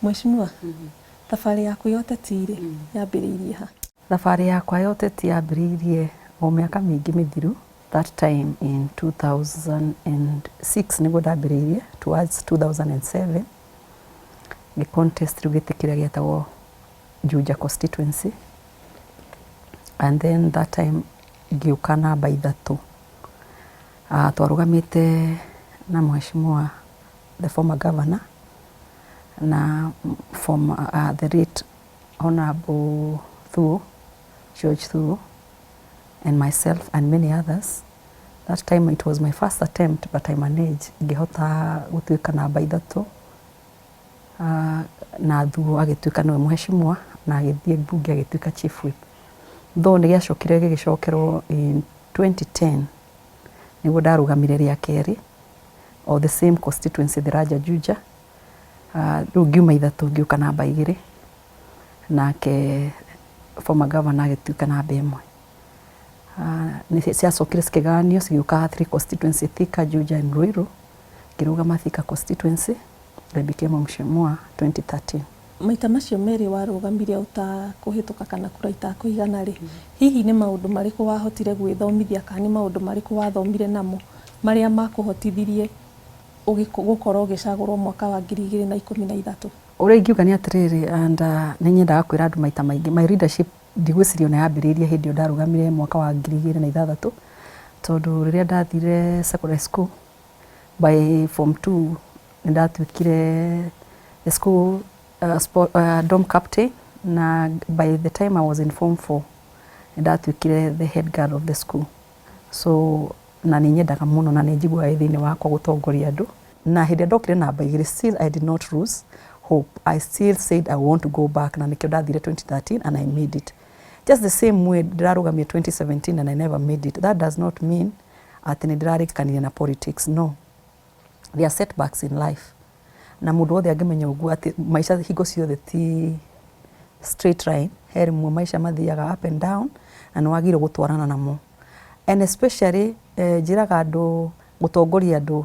Mheshimiwa, thabarĩ yaku ya ũteti rĩ, yambĩrĩirie ha? Thabarĩ yakwa ya ũteti yambĩrĩirie o mĩaka mĩingĩ mĩthiru, that time in 2006 nĩguo ndambĩrĩirie, towards 2007 ngĩ contest rĩu gĩtĩ kĩrĩa gĩetagwo Juja constituency, and then that time ngĩũka namba 3. Twarũgamĩte na Mheshimiwa the former governor na former, the late Honorable Thuo, George Thuo, and myself and many others. That time it was my first attempt, but I managed, ngĩhota gũtuĩka namba 3, na Thuo agĩtuĩka nĩwe mheshimiwa na agĩthiĩ mbunge agĩtuĩka chief whip. Though nĩ gĩacokire gĩgĩcokerwo in 2010, nĩguo ndarũgamire rĩa kerĩ, o the same constituency, the Raja Juja. Rĩu ngiuma 3 ngĩũka namba 2, nake former governor agĩtuĩka namba 1. Nĩ ciacokire cikĩgayanio cigĩũka three constituency, Thika, Juja and Ruiru. Ngĩrũgama Thika constituency, I became mheshimiwa 2013. Maita macio merĩ warũgamire ũtakũhĩtũka kana kura itakũigana rĩ, hihi nĩ maũndũ marĩkũ wahotire gwĩthomithia kana nĩ maũndũ marĩkũ wathomire namo marĩa makũhotithirie gũkorwo ũgĩcagũrwo mwaka wa 2013? Ũrĩa ingiuga nĩ atĩrĩrĩ, and nĩ nyendaga kwĩra andũ maita maingĩ, my leadership ndigwĩciria ona yambĩrĩirie hĩndĩ ĩyo ndarũgamire mwaka wa 2006, tondũ rĩrĩa ndathire secondary school by form 2 nĩ ndatuĩkire the school sport, dorm captain, na by the time I was in form 4 nĩ ndatuĩkire the head girl of the school. So na nĩ nyendaga mũno na nĩ njiguaga thĩinĩ wakwa gũtongoria andũ, na hĩndĩ ĩrĩa ndokire namba 2, still I did not lose hope. I still said I want to go back, na nĩkĩo ndathire 2013 and I made it. Just the same way ndĩrarũgamire 2017 and I never made it, that does not mean atĩ nĩ ndĩrarĩkanire na politics. No, there are setbacks in life, na mũndũ wothe angĩmenya ũguo atĩ maica hingo ciothe ti straight line, he rĩmwe maica mathiaga up and down, na nĩ wagĩrĩirwo gũtwarana namo. And especially njĩraga andũ gũtongoria andũ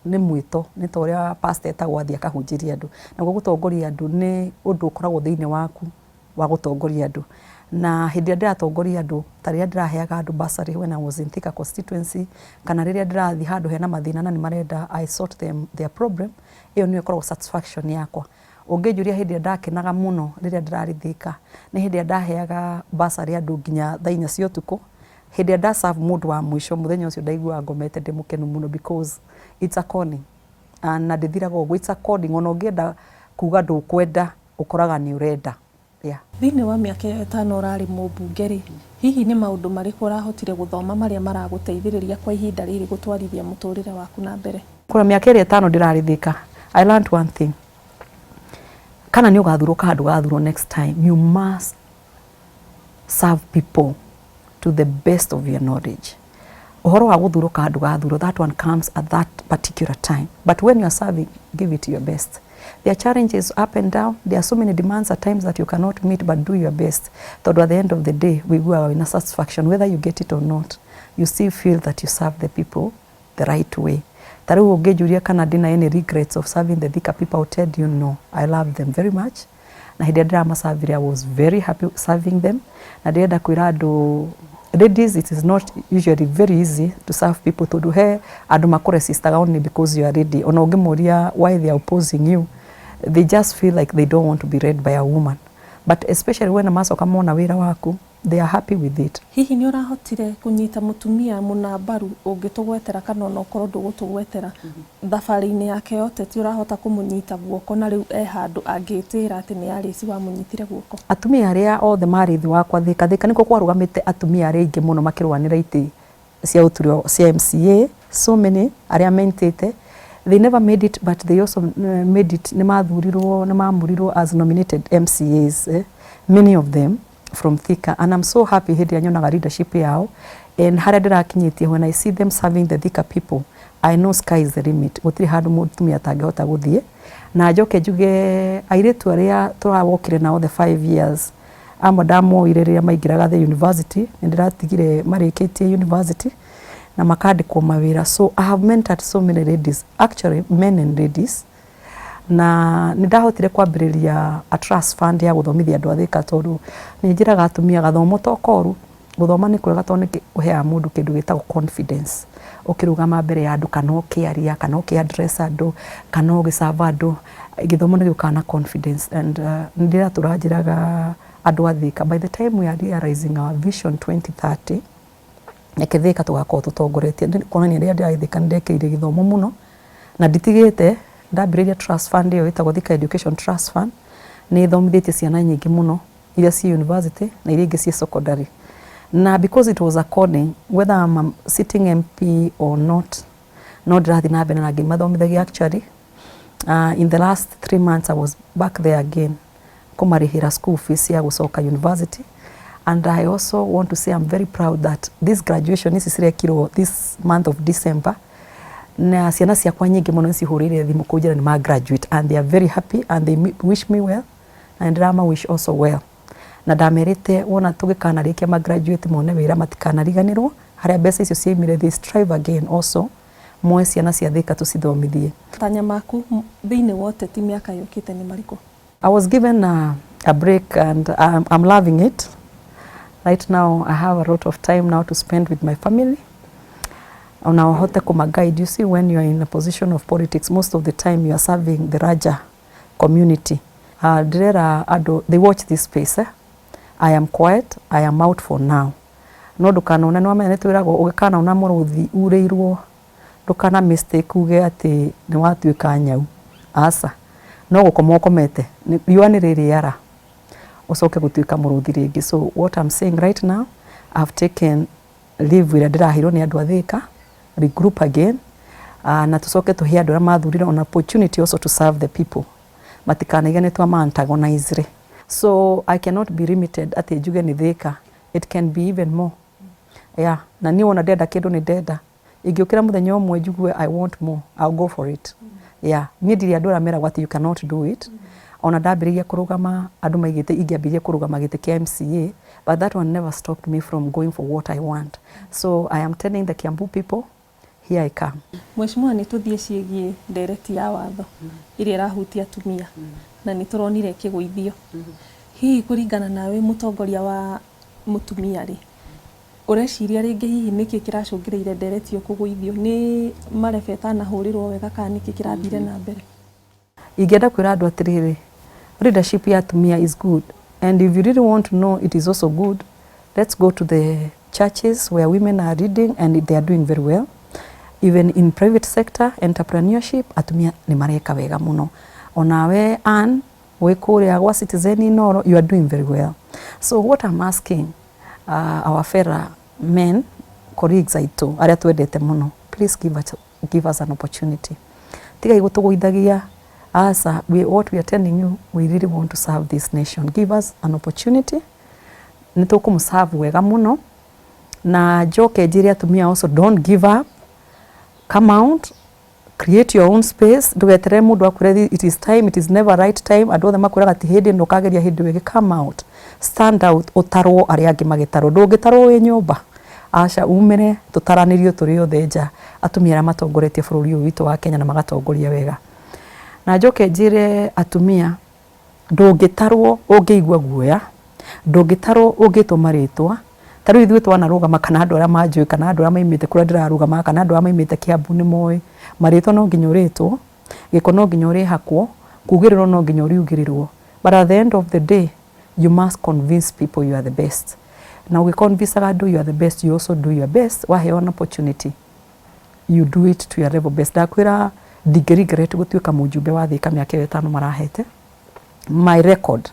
nĩ mwĩto, nĩ ta ũrĩa pastor etagwo athiĩ akahunjĩria andũ. Naguo gũtongoria andũ nĩ ũndũ ũkoragwo thĩinĩ waku wa gũtongoria andũ. Na hĩndĩ ĩrĩa ndĩratongoria andũ, ta rĩrĩa ndĩraheaga andũ bursary when I was in Thika constituency, kana rĩrĩa ndĩrathiĩ handũ hena mathĩna na nĩ marenda I sort them their problem, ĩyo nĩyo ĩkoragwo satisfaction yakwa. Ũngĩnjũria hĩndĩ ĩrĩa ndakenaga mũno rĩrĩa ndĩrarĩ Thika, nĩ hĩndĩ ĩrĩa ndaheaga bursary andũ nginya thaa 4 cia ũtukũ. Hĩndĩ ĩrĩa ndaserve mũndũ wa mũico, mũthenya ũcio ndaiguaga ngomete ndĩ mũkenu mũno, because it's a calling, na ndĩthiraga ũguo. It's a calling, ona ũngĩenda kuga ndũkwenda, ũkoraga nĩ ũrenda, yeah. Thĩinĩ wa mĩaka ĩyo 5 ũrarĩ mũmbunge rĩ, hihi nĩ maũndũ marĩkũ ũrahotire gũthoma marĩa maragũteithĩrĩria kwa ihinda rĩrĩ gũtwarithia mũtũrĩre waku na mbere? Kũra mĩaka ĩrĩa 5 ndĩrarĩ Thika, I learned one thing: kana nĩ ũgathurwo kana ndũgathurwo next time, you must serve people to the best of your knowledge. Ũhoro wa gũthurwo kana ndũgathurwo, that one comes at that particular time, but when you are serving, give it your best. There are challenges up and down, there are so many demands at times that you cannot meet, but do your best, tondũ at the end of the day wĩiguaga wĩna satisfaction. Whether you get it or not, you still feel that you serve the people the right way. Ta rĩu ũngĩnjũria kana ndĩna any regrets of serving the Thika people, I will tell you no. I love them very much, na hĩndĩ ĩrĩa ndĩramacavire, I was very happy serving them. Na ndĩrenda kwĩra andũ, ladies, it is not usually very easy to serve people, tondũ he andũ makũresistaga only because you are lady. Ona ũngĩmoria why they are opposing you, they just feel like they don't want to be led by a woman, but especially when macoka mona wĩra waku, they are happy with it. Hihi nĩ ũrahotire kũnyita mũtumia mũna mbaru ũngĩtũgwetera, kana ona okorwo ndũgũtũgwetera, thabarĩ-inĩ yake ya ũteti ũrahota kũmũnyita guoko na rĩu e handũ angĩtĩra atĩ nĩ Alice wamũnyitire guoko? Atumia arĩa othe marĩ thĩ wakwa Thika, Thika nĩkuo kwarũgamĩte atumia arĩa aingĩ mũno makĩrũanĩra itĩ cia ũturwa cia MCA, so many arĩa mentĩte, they never made it, but they also made it. Nĩ mathurirwo, nĩ mamũrirwo as nominated MCAs, eh? Many of them from Thika, and I'm so happy hĩndĩ ĩrĩa nyonaga leadership yao and harĩa ndĩrakinyĩtie. When I see them serving the Thika people, I know sky is the limit. Gũtirĩ handũ mũtumia atangĩhota gũthiĩ. Na njoke njuge airĩtu arĩa tũrawokire nao the 5 years, amwe ndamoire rĩrĩa maingĩraga the university, nĩ ndĩratigire marĩkĩtie university na makandĩkwo mawĩra. So I have mentored so many ladies, actually men and ladies. Na nĩ ndahotire kwambĩrĩria a trust fund ya gũthomithia andũ a Thĩka, tondũ nĩ njĩraga atumia gathomo to koru. Gũthoma nĩ kwega tondũ nĩ kũheaga mũndũ kĩndũ gĩtagwo confidence ũkĩrũgama mbere ya andũ, kana ũkĩaria, kana ũkĩ address andũ, kana ũgĩserve andũ. Gĩthomo nĩ gĩũkaga na confidence. And nĩ ndĩratũra njĩraga andũ a Thĩka, by the time we are realizing our Vision 2030, reke Thĩka tũgakorwo tũtongoretie. Kuonania rĩrĩa ndĩrarĩ Thĩka nĩ ndekĩrĩire gĩthomo mũno na nditigĩte. Ndambĩrĩria trust fund ĩyo ĩtagwo Thika Education Trust Fund, nĩ ĩthomithĩtie ciana nyingĩ mũno iria ciĩ university na iria ingĩ ciĩ secondary. Na because it was a calling, whether I'm a sitting MP or not, no ndĩrathiĩ na mbere na ngĩmathomithagia. Actually, in the last 3 months I was back there again kũmarĩhĩra school fees ya gũcoka university. And I also want to say I'm very proud that this graduation ici cirekirwo this month of December, na ciana ciakwa nyingĩ mũno nĩcihũrĩire thimũ kũnjĩra nĩ ma graduate, and they are very happy and they wish me well, na ndĩrama wish also well. Na ndamerĩte wona tũgĩkanarĩkia ma graduate mone wĩra, matikanariganĩrwo harĩa mbeca icio ciaimire. They strive again also, moe ciana cia Thĩka tũcithomithie. Matanya maku thĩinĩ wa ũteti mĩaka yũkĩte nĩ marĩkũ? I was given a break and I'm loving it. Right now I have a lot of time now to spend with my family. Ona hote kuma guide. You see, when you are in a position of politics, most of the time you are serving the larger community. Ndĩrera andũ they watch this space, eh? I am quiet, I am out for now. No ndũkanone, nĩ wamenya nĩ twĩragwo ũgĩkanona mũrũthi urĩirwo, ndũkana mistake uge atĩ nĩ watuĩka nyau. Aca, no gũkoma ũkomete, riũa nĩ rĩrĩara ũcoke gũtuĩka mũrũthi rĩngĩ. So what I'm saying right now, I've taken leave ĩrĩa ndĩraheirwo nĩ andũ a Thĩka, regroup again, na tũcoke tũhe andũ arĩa mathurire an opportunity also to serve the people, matikanaige nĩ twama antagonize. So I cannot be limited atĩ njuge nĩ Thĩka. It can be even more, yeah. Na niĩ wona ndenda kĩndũ, nĩ ndenda ingĩũkĩra mũthenya ũmwe njugue I want more, I'll go for it, yeah. Niĩ ndirĩ andũ arĩa meragwo atĩ you cannot do it. Ona ndambĩrĩria kũrũgama, andũ maigĩte ingĩambĩrĩria kũrũgama gĩtĩ kĩa MCA, but that one never stopped me from going for what I want. So I am telling the Kiambu people, here I come. Mheshimiwa, nĩ tũthiĩ ciĩgiĩ ndereti ya watho ĩrĩa ĩrahutia atumia, na nĩ tũronire ĩkĩgũithio. Hihi kũringana nawe, mũtongoria wa mũtumia rĩ, ũreciria rĩngĩ hihi nĩkĩ kĩracũngĩrĩire ndereti ĩyo kũgũithio? Nĩ marebe ĩtanahũrĩrwo wega kana nĩkĩ kĩrathire na mbere? Ingĩenda kwĩra andũ atĩrĩrĩ, leadership ya atumia is good, and if you really want to know it is also good, let's go to the churches where women are leading and they are doing very well. Even in private sector entrepreneurship, atumia nĩ mareka wega mũno. Onawe Ann wĩ kũrĩa gwa Citizen Inoro, you are doing very well. So what I'm asking our fellow men colleagues aitũ arĩa twendete mũno, please give us an opportunity. Tigai gũtũgũithagia. Asa, what we are telling you, we really want to serve this nation. Give us an opportunity, nĩ tũkũmũserve wega mũno. Na njoke njĩre atumia also, don't give up, come out, create your own space. Ndũgeterere mũndũ akwĩre it is time. It is never right time. Andũ othe makwĩraga ti hĩndĩ ĩno, ũkageria hĩndĩ ĩyo ĩngĩ. Come out, stand out, ũtarwo arĩa angĩ magĩtarwo. Ndũngĩtarwo wĩ nyũmba, aca, umĩre tũtaranĩrio tũrĩ othe nja, atumia arĩa matongoretie bũrũri ũyũ witũ wa Kenya na magatongoria wega. Na njoke njĩre atumia, ndũngĩtarwo ũngĩigua guoya, ndũngĩtarwo ũngĩtwo marĩtwa. Ta rĩu ithuĩ twanarũgama, kana andũ arĩa manjũĩ, kana andũ arĩa maimĩte kũrĩa ndĩrarũgama, kana andũ arĩa maimĩte Kiambu nĩ moĩ marĩtwa no nginya ũrĩtwo, gĩko no nginya ũrĩhakwo, kugĩrĩrwo no nginya ũriugĩrĩrwo, but at the end of the day you must convince people you are the best. Na ũgĩconvincaga andũ you are the best, you also do your best. Waheo an opportunity, you do it to your level best. Ndakwĩra ndingĩ regret gũtuĩka mũjumbe wa Thĩka mĩaka ĩyo 5 marahete. My record,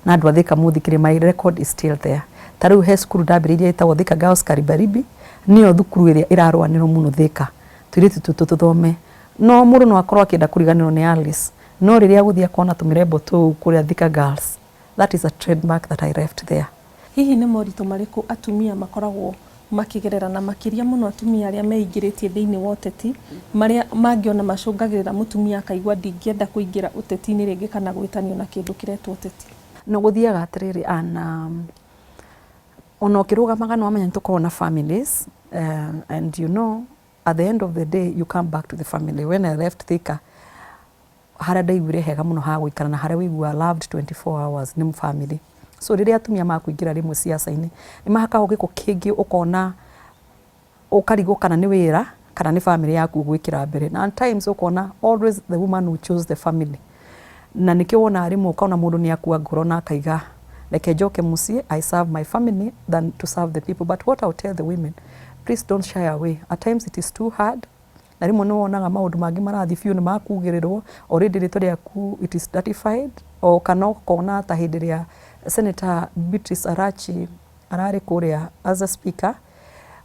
na andũ a Thĩka mũthikĩrĩ, my record is still there. Ta rĩu he cukuru ndambĩrĩirie ĩtagwo Thika Girls Karibaribi, nĩyo thukuru ĩrĩa ĩrarũanĩrwo mũno Thĩka, tũirĩtu tũtũ tũthome. No mũndũ no akorwo akĩenda kũriganĩrwo nĩ Alice, no rĩrĩa agũthiĩ akona tũmĩrembo tũu kũrĩa Thika Girls, that is a trademark that I left there. Hihi nĩ moritũ marĩkũ atumia makoragwo makĩgerera, na makĩria mũno atumia arĩa meingĩrĩtie thĩinĩ wa ũteti, marĩa mangĩona macũngagĩrĩra mũtumia akaigua ndingĩenda kũingĩra ũteti-inĩ rĩngĩ kana gwĩtanio na kĩndũ kĩretwo ũteti? No gũthiaga atĩrĩrĩ, ana ona ũkĩrũgamaga nĩ wamenya nĩ tũkoragwo na families, and you know at the end of the day you come back to the family. When I left Thika, Harĩa ndaiguire hega mũno ha gũikara na harĩa ũiguaga loved 24 hours nĩ family. So rĩrĩa atumia makũingĩra rĩmwe siasa-inĩ, nĩ mahakagwo gĩko kĩngĩ ũkona ũkarigwo kana nĩ wĩra kana nĩ family yaku ũgwĩkĩra mbere. Na at times ũkona always the woman who chose the family. Na nĩkĩo wonaga rĩmwe ũkona mũndũ nĩ akua ngoro na akaiga reke njoke mũciĩ I serve my family than to serve the people. But what I would tell the women, please don't shy away. At times it is too hard. Na rĩmwe nĩ wonaga maũndũ mangĩ marathiĩ biũ nĩ makugĩrĩrwo already rĩtwa rĩaku it is certified o kana ũkona ta hĩndĩ ĩrĩa Senator Beatrice Arachi ararĩ kũrĩa as a speaker,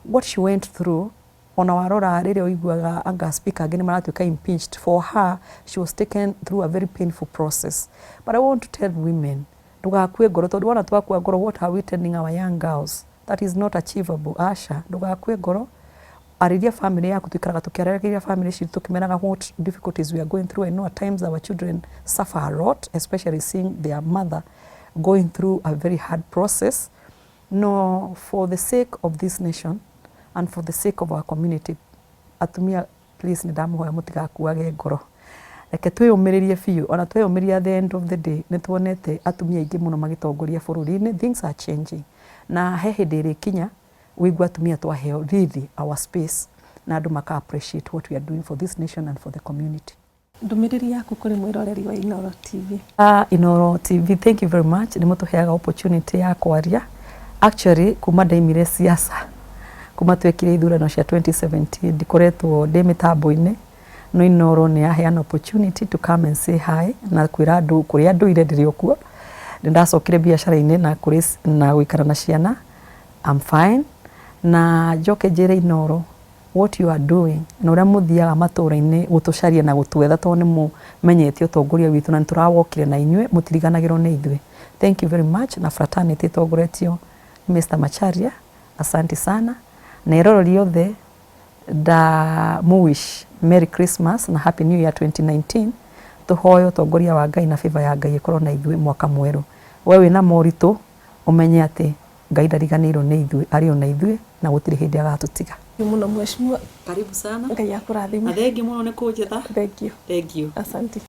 what she went through, ona warora rĩrĩa ũiguaga anga speaker angĩ nĩ maratuĩka impeached, for her she was taken through a very painful process. But I want to tell women, ndũgakue ngoro, tondũ wona twakua ngoro, what are we telling our young girls? That is not achievable. Aca, ndũgakue ngoro, arĩria family yaku. Tuikaraga tũkĩaragĩria family citũ tũkĩmeraga what difficulties we are going through. I know at times our children suffer a lot, especially seeing their mother going through a very hard process. No, for the sake of this nation and for the sake of our community, atumia, please, nĩ ndamũhoya mũtigakuage ngoro, reke twĩyũmĩrĩrie biũ. Ona tweyũmĩrĩria, at the end of the day nĩ tuonete atumia aingĩ mũno magĩtongoria bũrũri-inĩ. Things are changing, na he hĩndĩ ĩrĩkinya wĩigua atumia twaheo really our space na andũ maka appreciate what we are doing for this nation and for the community. Ndũmĩrĩri yaku kũrĩ mwĩroreri wa Inooro TV? Inooro TV, thank you very much nĩ mũtũheaga opportunity ya kwaria. Actually, kuma ndaimire siasa, kuma twekire ithurano cia 2017, ndikoretwo ndĩ mĩtambo-inĩ, no Inooro nĩ yaheana opportunity to come and say hi na kwĩra andũ kũrĩa ndũire ndĩrĩ o kuo. Nĩ ndacokire biacara-inĩ na kũrĩ na gũikara na ciana. I'm fine. Na njoke njĩre Inooro what you are doing na ũrĩa mũthiaga matũũra-inĩ gũtũcaria na gũtwetha, tondũ nĩ mũmenyete ũtongoria witũ na nĩ tũrawokire na inyuĩ, mũtiriganagĩrwo nĩ ithuĩ. Thank you very much. Na fraternity ĩtongoretio nĩ Mr. Macharia, asante sana. Na eroreri othe ndamũ wish Merry Christmas na Happy New Year 2019. Tũhoe ũtongoria wa Ngai na favor ya Ngai ĩkorwo na ithuĩ mwaka mwerũ. We wĩna moritũ, ũmenye atĩ Ngai ndariganĩirwo nĩ ithuĩ, arĩ o na ithuĩ na gũtirĩ hĩndĩ agatũtiga. Mũno, mheshimiwa. Karibu sana. Ngai akũrathime. Thengiũ mũno nĩ kũnjetha. Thank you. Thank you. Asante.